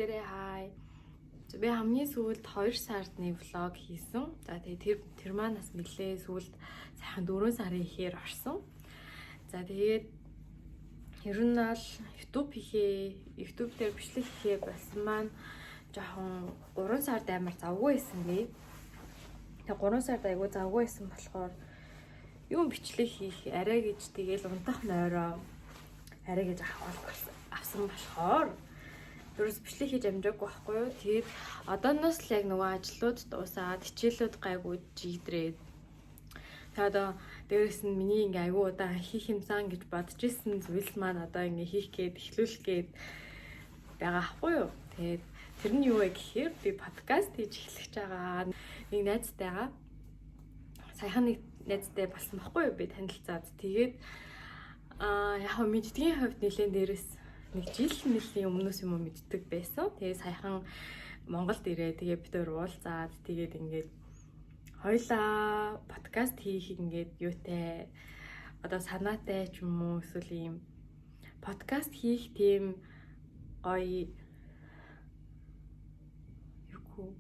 Бүгдээрээ хай. Би хамгийн сүүлд 2 сард нэг vlog хийсэн. За тэгээ тэр маань бас нэлээ сүүлд сайхан 4 сарын ихээр орсон. За тэгээд ер нь бол YouTube хийхээ, YouTube дээр бичлэг хийхээ болсон маань жоохон 3 сард амар завгүй байсан лээ. Тэгээ 3 сард айгүй завгүй байсан болохоор юм бичлэг хийх арай гэж тэгээл унтах нойроо арай гэж авсан болохоор дөрөс бичлэг хийж амжаагүй байхгүй юу. Тэгээд одооноос л яг нөгөө ажлууд дуусаад хичээлүүд гайгүй жигдрээд тэгээ одоо дээрэс нь миний ингээ айгүй удаан хийх юмсан гэж бодож исэн зүйл маань одоо ингээ хийх гээд эхлүүлэх гээд байгаа байхгүй юу. Тэгээд тэр нь юу вэ гэхээр би подкаст хийж эхлэх гэж байгаа. Нэг найзтайгаа саяхан нэг найзтай болсон байхгүй юу, би танилцаад. Тэгээд яг хөө мэддгийн хувьд нэлээд дээрэс нэг жил нэлийн өмнөөс юм уу мэддэг байсан. Тэгээ саяхан Монголд ирээ. Тэгээ бид өөр уулзаад тэгээд ингээд хоёлаа подкаст хийх ингээд юутай одоо санаатай ч юм уу эсвэл ийм подкаст хийх тийм гоё юугүй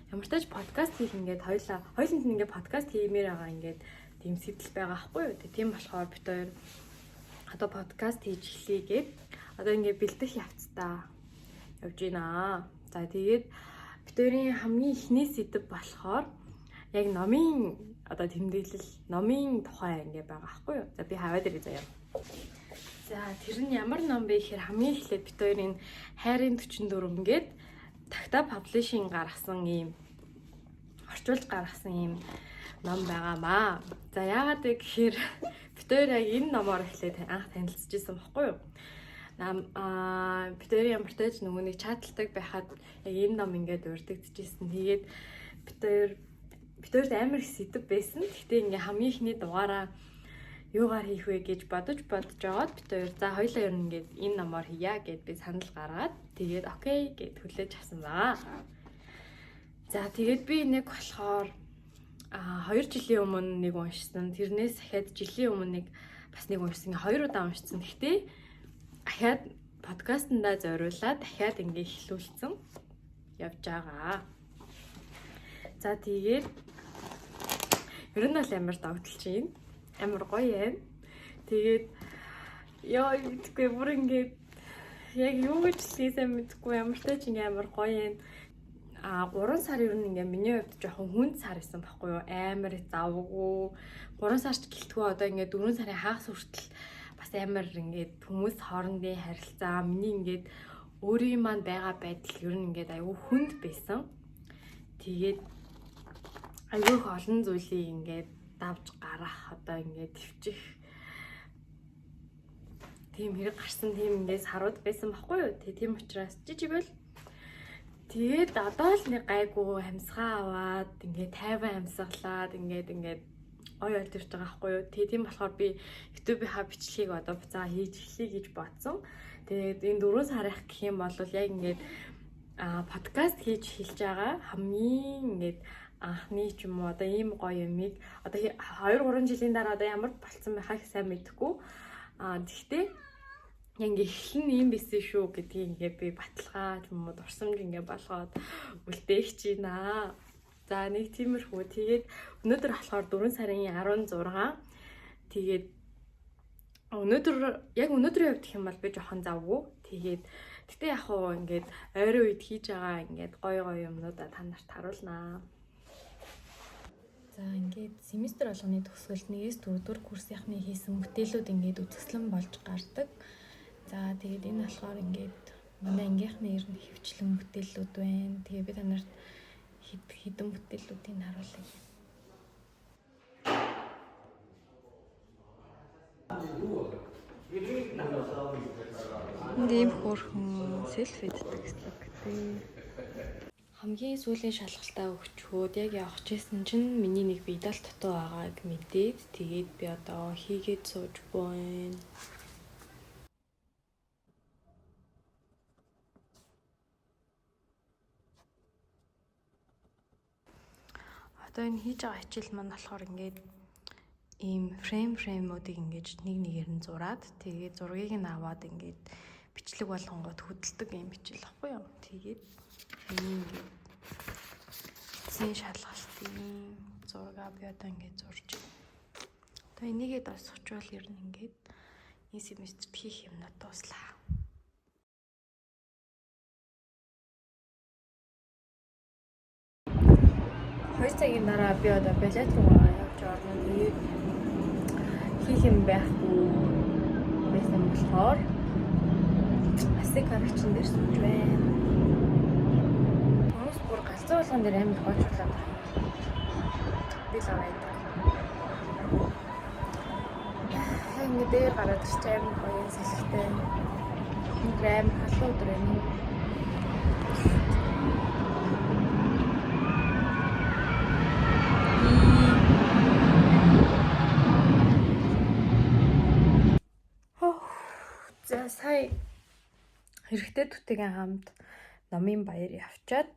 ямар ч тач подкаст хийх ингээд хоёуланд нь ингээд подкаст хиймээр байгаа ингээд тийм сэтэл байгаа хгүй юу. Тийм болохоор бид хоёр одоо подкаст хийж эхлэе гээд одоо ингээд бэлдэх явцдаа явж байна. За тэгээд бид хоёрын хамгийн эхний сэдэв болохоор яг номын одоо тэмдэглэл, номын тухай ингээд байгаа хгүй юу. За би хаваад ирээ заяа. За тэр нь ямар ном бэ гэхээр хамгийн эхлээд бид хоёрын Хайрын 44 гээд Тагта Publishing гаргасан ийм орчуулж гаргасан ийм ном байгаамаа. За яагаад вэ гэхээр бид хоёр яг энэ номоор эхлээд анх танилцж исэн баггүй юу? Бид хоёр ямар ч нөгөө нэг чаталдаг байхад яг энэ ном ингээд урдагдчихсэн. Тэгээд бид хоёрт амар их сэдэв байсан. Гэхдээ ингээ хамгийн ихний дугаараа юугаар хийх вэ гэж бодож жагаад бид хоёр за хоёлаа ер нь ингээд энэ номоор хийя гэд би санал гаргаад тэгээд окей гэд хүлээж авсан баа. За тэгээд би нэг болохоор 2 жилийн өмнө нэг уншсан. Тэрнээс дахиад жилийн өмнө нэг бас нэг уншсан. 2 удаа уншсан. Гэхдээ дахиад подкастнда зориулаад дахиад ингээ эхлүүлсэн явж байгаа. За тэгээд ер нь бол амар догдолж байна. Амар гоё юм. Тэгээд ёо мэдгүй бүр ингээд яг юу гэж хэлхийсээ мэдгүй ямар ч тач ингээ амар гоё юм. 3 сар ер нь ингээ миний хувьд жоохон хүнд сар исэн байхгүй юу? Амар завгүй. 3 сарч гэлтгүй одоо ингээ 4 сарын хагас хүртэл бас амар ингээд хүмүүс хоорондын харилцаа миний ингээд өөрийн маань байгаа байдал ер нь ингээд айгүй хүнд байсан. Тэгээд айгүй их олон зүйлийг ингээд давж гарах одоо ингээд төвчих тийм хэрэг гарсан тийм ингээд сарууд байсан байхгүй юу? Тийм учраас жижиг бол тэгээд одоо л нэг гайгүй амьсгаа аваад ингээд тайван амьсгалаад ингээд ой олж ирж байгаа байхгүй юу? Тийм болохоор би YouTube-ийнхаа бичлэгийг одоо буцаа хийж эхлэе гэж бодсон. Тэгээд энэ 4 сарынх гэх юм бол яг ингээд подкаст хийж эхэлж байгаа хамгийн ингээд анхны ч юм уу одоо ийм гоё юмыг одоо 2 3 жилийн дараа одоо ямар болцсон байхаа сайн мэдэхгүй. Тэгтээ ингээ эхлэн ийм байсан шүү гэдгийг ингээ би баталгаа ч юм уу дурсамж ингээ болгоод үлдээх чинь аа. За нэг тиймэрхүү. Тэгээд өнөөдөр болохоор 4 сарын 16. Тэгээд өнөөдөр яг өнөөдрийн хувьд гэх юм бол би жоохон завгүй. Тэгээд гэтээ яг хуу ингээд ойрын үед хийж байгаа ингээд гоё гоё юмнуудаа та нарт харуулнаа. За ингээд семестр болгоны төгсгөлд 1-ээс 4 дугаар курсынхны хийсэн бүтээлүүд ингээд үзэсгэлэн болж гардаг. За тэгээд энэ болохоор ингээд манай ангийнхны ер нь хөвчлэн бүтээлүүд байна. Тэгээ би та нарт хэдэн бүтээлүүдийг харуулъя. Энд ийм хөөрхөн селфи иддэг гэсэн үг тий. Хамгийн сүүлийн шалгалтаа өгчхөөд яг явах гэсэн чинь миний нэг биедал дутуу байгааг мэдээд тэгээд би одоо хийгээд сууж байна. Одоо энэ хийж байгаа хичээл маань болохоор ингээд ийм фреймүүдийг ингээд нэг нэгээр нь зураад тэгээд зургийг нь аваад ингээд Бичлэг болгонгууд хөдөлдөг юм хичээл ахгүй юу? Тэгээд миний ингээд эцсийн шалгалтын зураг би одоо ингээд зурж байна. Одоо энийгээ досгочвол ер нь ингээд энэ семестрт хийх юмнууд дууслаа. Хоёр цагийн дараа би одоо балет руугаа явж орно. Тэгээд хийх юм байхгүй байсан болохоор асыг харагчин дээр сууж байна. Хүмүүс бүр галзуу болгон дээр амар хоочруулаад байгаа юм. Би л аваад. Ингээ дээр гараад ирч амар гоё салхитай. Нэг амар халуун өдөр байна. За сая эрэгтэй түүтэйгээ хамт номын баяр явчаад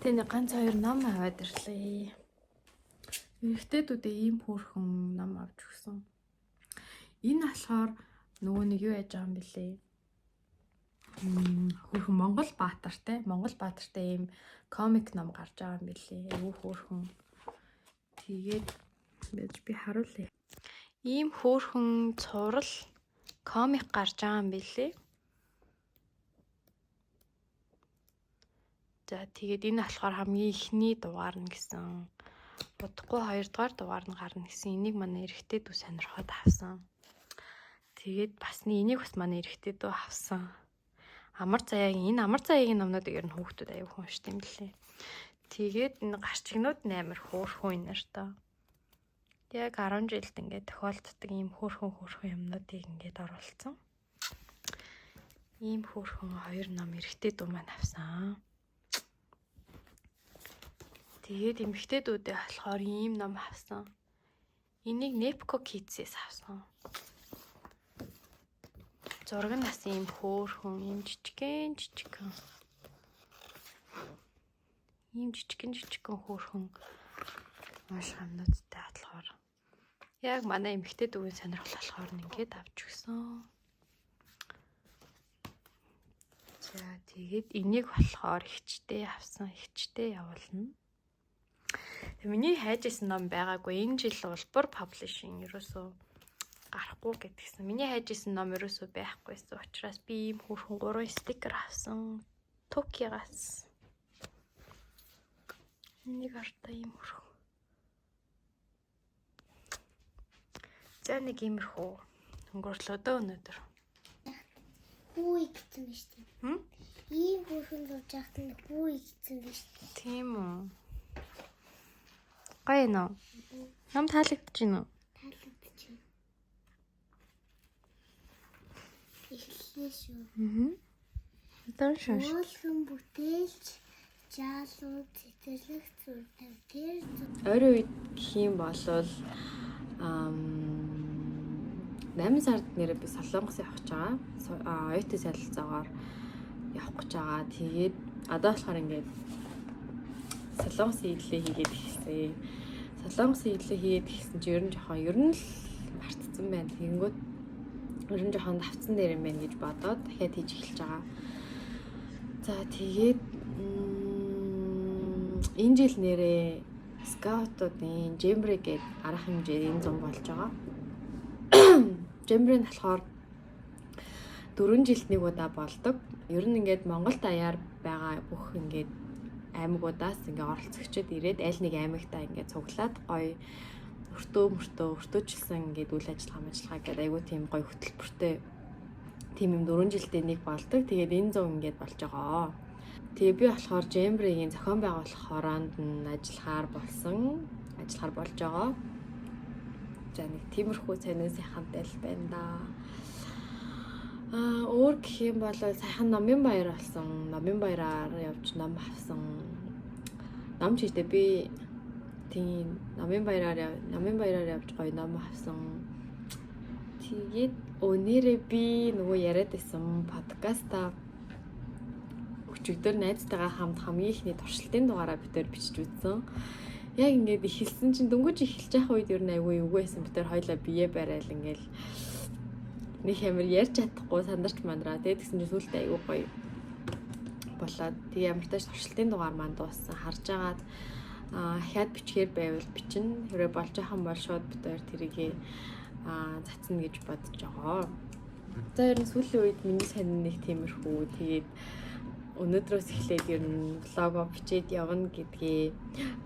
тэг нэг ганц хоёр ном аваад ирлээ. Эрэгтэй түүтэй ийм хөөрхөн ном авч өгсөн. Энэ болохоор нөгөө нэг юу яаж байгаа юм бэлээ? Хөөрхөн Монгол Баатартай, Монгол Баатартай ийм комик ном гарч байгаа юм бэлээ. Айгүй хөөрхөн. Тэгээд байж би харуулъя. Ийм хөөрхөн цуврал комик гарч байгаа юм бэлээ. За тэгээд энэ болохоор хамгийн эхний дугаар нь гэсэн. Удахгүй хоёрдугаар дугаар нь гарна гэсэн. Энийг манай эрэгтэй дүү сонирхоод авсан. Тэгээд бас энийг бас манай эрэгтэй дүү авсан. Амар заяагийн энэ амар заяагийн номнуудыг ер нь хүүхдүүд аюу хүн уншд юм лээ. Тэгээд энэ гарчигнууд амар хөөрхөн энэ нартай. Яг 10 жилд ингээд тохиолддог ийм хөөрхөн хөөрхөн юмнуудыг ингээд оруулсан. Ийм хөөрхөн хоёр ном эрэгтэй дүү маань авсан. Тэгээд эмэгтэй дүүдээ болохоор ийм ном авсан. Энийг Nepco Kids-ээс авсан. Зураг нь бас ийм хөөрхөн, ийм жижигэн жижигэн. Ийм жижигэн жижигэн хөөрхөн унших юмнуудтай болохоор яг манай эмэгтэй дүүгийн сонирхол болохоор ингээд авч өгсөн. За тэгээд энийг болохоор ихчтэй авсан, ихчтэй явуулна. Тэг миний хайж исэн ном байгаагүй. Энэ жил улбар паблишинг ерөөсөө гарахгүй гэдгийгсэн. Миний хайж исэн ном ерөөсөө байхгүйсэн. Учраас би ийм хөөрхөн 3 стикер авсан. Токиогоос. Энийг артаа ийм хөөрхөн. За нэг иймэрхүү өнгөрлөө дөө өнөөдөр. Бүү гэсэн биз дээ. Хм? Ийм хүүхэн зурж байхад нь бүү гэсэн биз дээ. Тийм үү. Гоё нөө. Ном таалагдж байна уу? Таалагдчих. Эхэллээ шүү. Аа. Одоо шунш. Уулхан бүтээлч жаалуу цэцэрлэг зүртав тэр Ойрын үед гэх юм болвол 8 сард нэрээ би Солонгос явах гэж байгаа. Оюутны солилцоогоор явах гэж байгаа. Тэгээд одоо болохоор ингээд Солонгосын идлээ хийгээд эхэлсэн. Солонгосын идлээ хийгээд эхэлсэн чи ер нь жоохон ер нь л мартцсан байна. Тэгэнгүүт ер нь жоохон давцсан дээр юм байна гэж бодоод дахиад хийж эхэлж байгаа. За тэгээд энэ жил нэрээ скаутуудын жембре гээд арга хэмжээ энэ зам болж байгаа. Жембре нь болохоор 4 жилд нэг удаа болдог. Ер нь ингээд Монгол даяар байгаа бүх ингээд аймагудаас ингээд оролцогчид ирээд аль нэг аймагтаа ингээд цуглаад гоё өртөө мөртөө өртөөчлсөн ингээд үйл ажиллагаа гэдэг айгүй тийм гоё хөтөлбөртэй тийм юм 4 жилдээ нэг болдог. Тэгээд энэ зам ингээд болж байгаа. Тэгээ би болохоор Жембригийн зохион байгуулах хороонд нь ажиллахаар болсон. Ажиллахаар болж байгаа. За нэг тиймэрхүү сонин сайхантай л байна да. Өөр гэх юм бол сайхан номын баяр болсон. Номын баяраар явж ном авсан. Ном чийдээ би тийм номын баяраар явж гоё ном авсан. Тэгээд өнөөдөр би нөгөө яриад байсан подкаста өчигдөр найзтайгаа хамт хамгийн ихний туршилтын дугаараа бид тээр бичиж үзсэн. Яг ингээд эхэлсэн чинь дөнгөж эхэлж явах үед ер нь айгүй эвгүй байсан. Бид тээр хоёлаа бие барайл ингээл Нэг амар ярьж чадахгүй сандарч мандраа. Тэгээд тэгсэн чинь сүүлдээ айгүй гоё болоод тэгээ ямар тааш туршилтын дугаар маань дууссан. Харж агаад хяад бичгээр байвал бичин. Хэрвээ болж байгаа юм бол шууд бид хоёр тэрийг цацна гэж бодож байгаа. За ер нь сүүлийн үед миний сонин нэг тиймэрхүү. Тэгээд өнөөдрөөс эхлээд ер нь влого бичээд явна гэдгээ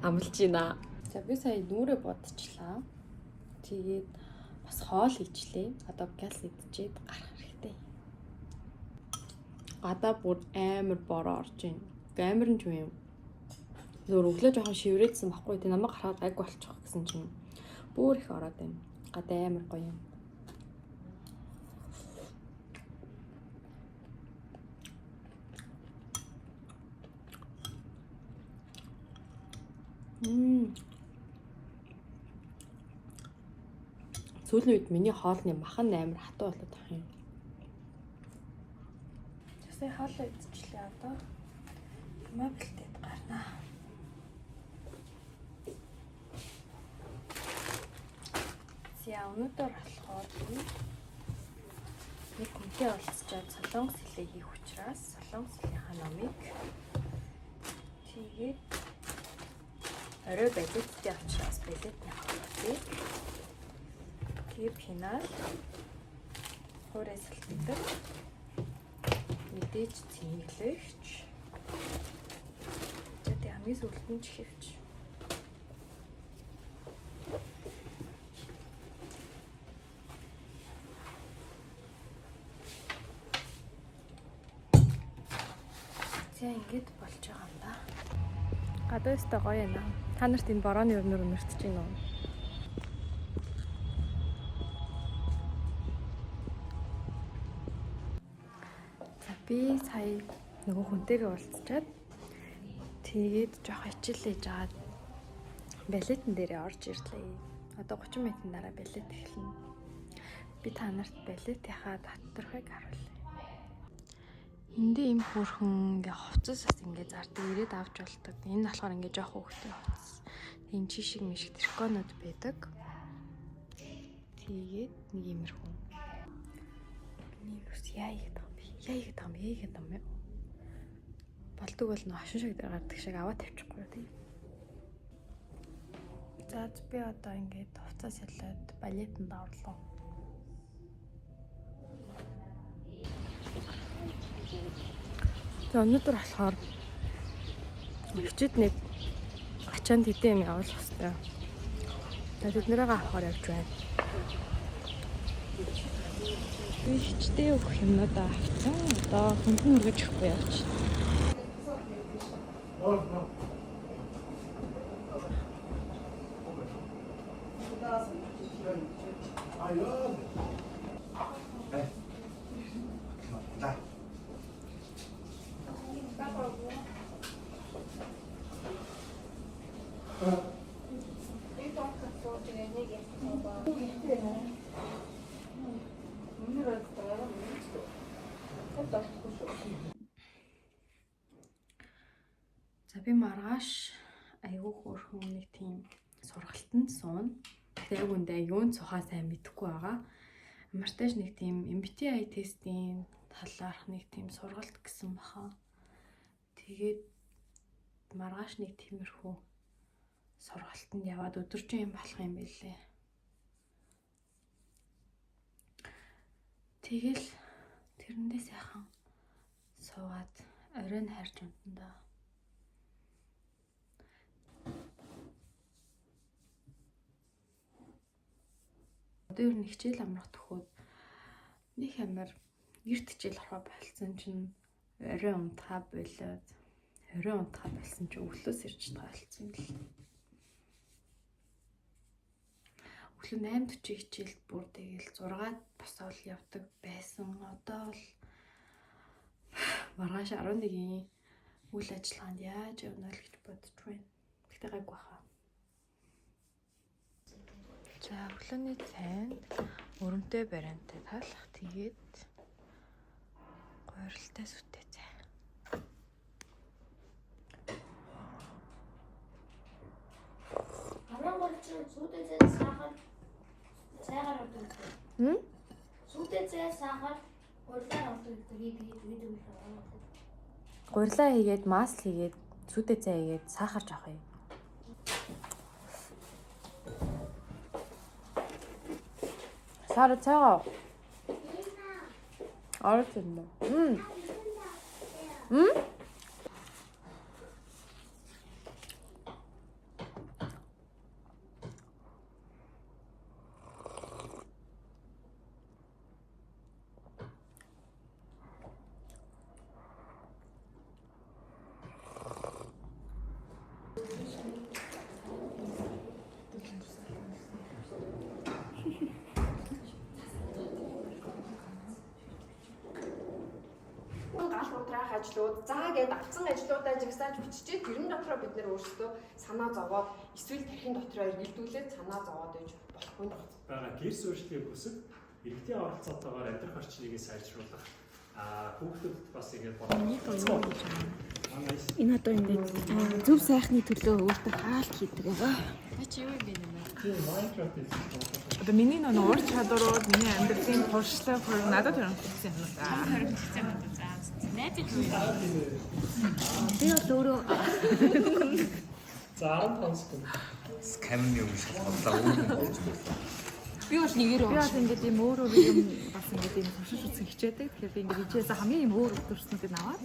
амлаж байна. За би сая нүрээ бодчихлаа. Тэгээд бас хоол ичлээ. Одоо гяс идчихэд гарах хэрэгтэй. Гадаа бүр амар бороо орж байна. Амар нь ч юм. Зөөр өглөө жоохон шиврээдсэн баггүй. Тэг намайг харахад гайг болчих гэсэн чинь бүр их ороод байна. Гадаа амар гоё юм. Сүүлийн үед миний хоолны махан амар хатуу болоод байгаа юм. Тэсээ хоолоо идчихлээ одоо. Юмаа бэлтээд гарнаа. За өнөөдөр болохоор би нэг хүнтэй уулзчаад солонгос хэлээ хийх учраас солонгос хэлийнхаа номыг тэгээд орой балеттэй учраас балетны хоолыг тэгээд пенал хуурай салфетик мэдээж цэнэглэгч за тэгээд хамгийн сүүлд нь чихэвч. За ингэж болж байгаа юм да. Гадаа өстой гоё юм аа. Та нарт энэ борооны өрнөр өнөртөж байна уу? За би сая нөгөө хүнтэйгээ уулзчаад тэгээд жоох хичээлээж агаад балетн дээрээ орж ирлээ. Одоо 30 минутын дараа балет эхэлнэ. Би та нарт балетынхаа татвархыг харуулъя. Эндээ ийм хөөрхөн ингээ хувцас бас ингээ зардаг, ирээд авч болдог. Энэ болохоор ингээ жоох хөөхтэй хувцас. Энэ чи шиг мишиг триконууд байдаг. Тэгээд нэг иймэрхүү. Миний нүс яа хийгээд байгаа юм бэ? Яа хийгээд байгаа юм бэ? Яа хийгээд байгаа юм бэ? Болдог бол нөө хошин шиг дээр гардаг шиг аваа тавьчихгүй юу тий. За би одоо ингээд хувцас солиод балетанд орлоо. За өнөөдөр болохоор өчид нэг ачаанд хэдэн юм явуулах хэрэгтэй. За тэднэрээ авахар явж байна. Би хичтэй өгөх юмнуудаа авсан. Одоо хүнд нь өргөж өгөхгүй явж. За би маргааш айгүй хөөрхөн нэг тийм сургалтанд сууна. Тэгээ яг үндэ юунд суухаа сайн мэдэхгүй байгаа. Ямар ч нэг тийм MBTI тестийн талаарх нэг тийм сургалт гэсэн баха. Тэгээд маргааш нэг тиймэрхүү сургалтанд яваад өдөржин юм болох юм байлээ. Тэгэл тэрэндээ сайхан суугаад оройн хайрч унтана да. Одоо ер нь хичээл амрах төхөөд нэг амар эрт хичээл орохоо болсон чинь орой унтахаа болоод орой унтахаа болсон чинь өглөөс ирж байгаа болсон юм л. Өглөө 8:40 хичээлд бүр тэгэл 6-ад босоод явдаг байсан. Одоо бол маргааш 11-ийн үйл ажиллагаанд яаж явна л гэж бодож байна. Тэгтээ гайгүй баха. За өглөөний цайнд өрөмтэй бариантай талах тэгээд гурилтай сүтээ цай. Хамгийн гол чинь сүүдээ цайгаар цайгаар авдаг. Хм? Сүйтэй цай сахар гурлаар ордог гэдэг би би би. Гурилаа хийгээд, масл хийгээд, сүйтэй цай хийгээд, сахар жоох юм. Сара цайгаа. Орж ирнэ. Мм. Мм? Гал унтраах ажлууд заа гэд авсан ажлуудаа жагсааж биччихээ тэрэн дотроо бид нэр өөрсдөө санаа зовоод эсвэл тэрхэн дотроо эргэлдүүлээд санаа зовоод байж болохгүй. Байгаа гэр суурьшлагыг хүсэх иргэдийн оролцоотойгоор амьдрах орчныг сайжруулах хүүхдүүдэд бас ингэж бодсон. Энэ одоо ингээд зөв сайхны төлөө өөртөө хаалт хийдэг байгаа. Та чи юу юм бэ нэмээ? Тийм, Minecraft хэлсэн. Одоо миний нөө ур чадварууд, миний амьдралын туршлага бүр надад хөрөнгөсөн юм да. Хоригдсон юм уу? За. Найзыг юу юм? Би бол өөрөө За, 15 секунд. Скамны юм шиг бодлоо өөр юм болж байна. би бол нэгээр Би бол ингээд ийм өөр өөр юм бас ингээд ийм туршиж үзэх хичээдэг. Тэгэхээр би ингээд хичээсээ хамгийн ийм өөр төрснүүдийг аваад